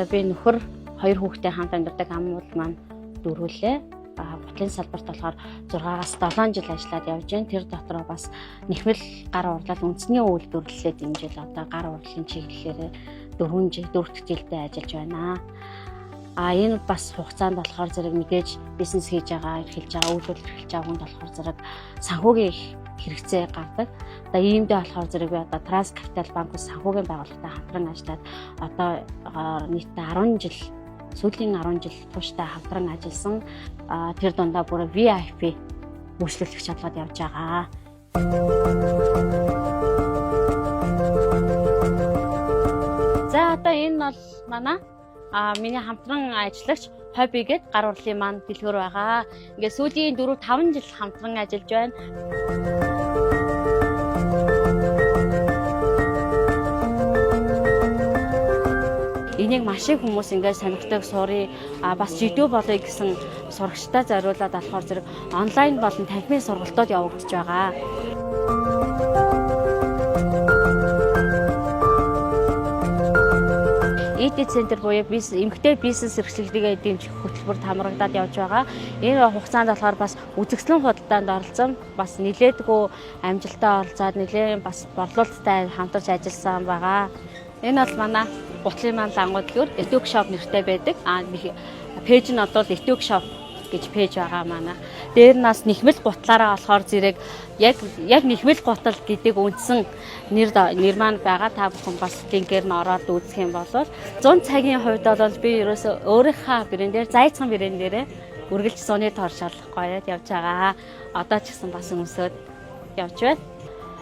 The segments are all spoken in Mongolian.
За, би нөхөр, хоёр хүүхэдтэй хамт амьдардаг, ам уул маань дөрвөлээ. Гутлын салбарт болохоор 6-аас 7 жил ажиллаад явж байна. Тэр дотроо бас нэхмэл гар урлал, үндэсний үйлдвэрлэлээ дэмжиж, одоо гар урлалын чиглэлээр 4 жил, 4 дахь жилдээ ажиллаж байна. Энэ бас хугацаанд болохоор зэрэг мэдээж бизнес хийж байгаа, эрхэлж байгаа, үйлдвэрлэл эрхэлж байгаа хүнд болохоор зэрэг санхүүгийн их хэрэгцээ гардаг. Одоо иймдээ болохоор зэрэг би одоо Trans Capital Bank санхүүгийн байгууллагатай хамтран ажиллаад, одоо нийтдээ 10 жил, сүүлийн 10 жил тууштай хамтран ажилласан. Тэр дундаа бүр VIP үйлчлүүлэгч болоод явж байгаа. За, одоо энэ бол манай миний хамтран ажиллагч Хобби гээд гар урлын маань дэлгүүр байгаа. Ингээд сүүлийн 4 5 жил хамтран ажиллаж байна. Энийг маш их хүмүүс ингээд сонирхдаг, сурыг бас жидүү болъё гэсэн сурагчтай зориулаад болохоор зэрэг онлайн болон танхимын сургалтууд явагдаж байгаа. ED центр буюу бизнес, эмэгтэй бизнес эрхлэлтийг дэмжих хөтөлбөр хамрагдаад явж байгаа. Энэ хугацаанд болохоор бас үзэсгэлэн худалдаанд оролцсон, бас нилээдгүй амжилттай оролцоод, нилээн бас борлуулалттай хамтарч ажилласан байгаа. Энэ бол манай гутлын маань лангууд дэлгүүр Etug Shop нэртэй байдаг. Page нь бол Etug Shop гэж page байгаа манай. Дээр нас нэхмэл гутлаараа болохоор зэрэг яг нэхмэл гутал гэдэг үндсэн нэр маань байгаа. Та бүхэн бас линкээр нь ороод үзэх юм бол 100 цагийн хувьд бол би ерөөсөө өөрийнхөө брэндээр, зайцхан брэндээрээ үргэлж зуны торшоол гоёод явж байгаа. Одоо ч гэсэн бас өмсөөд явж байна.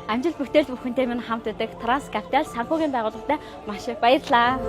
Амжилт бүтээл бүхэнтэй минь хамт байдаг Trans Capital санхүүгийн байгууллагатай маш их баярлалаа.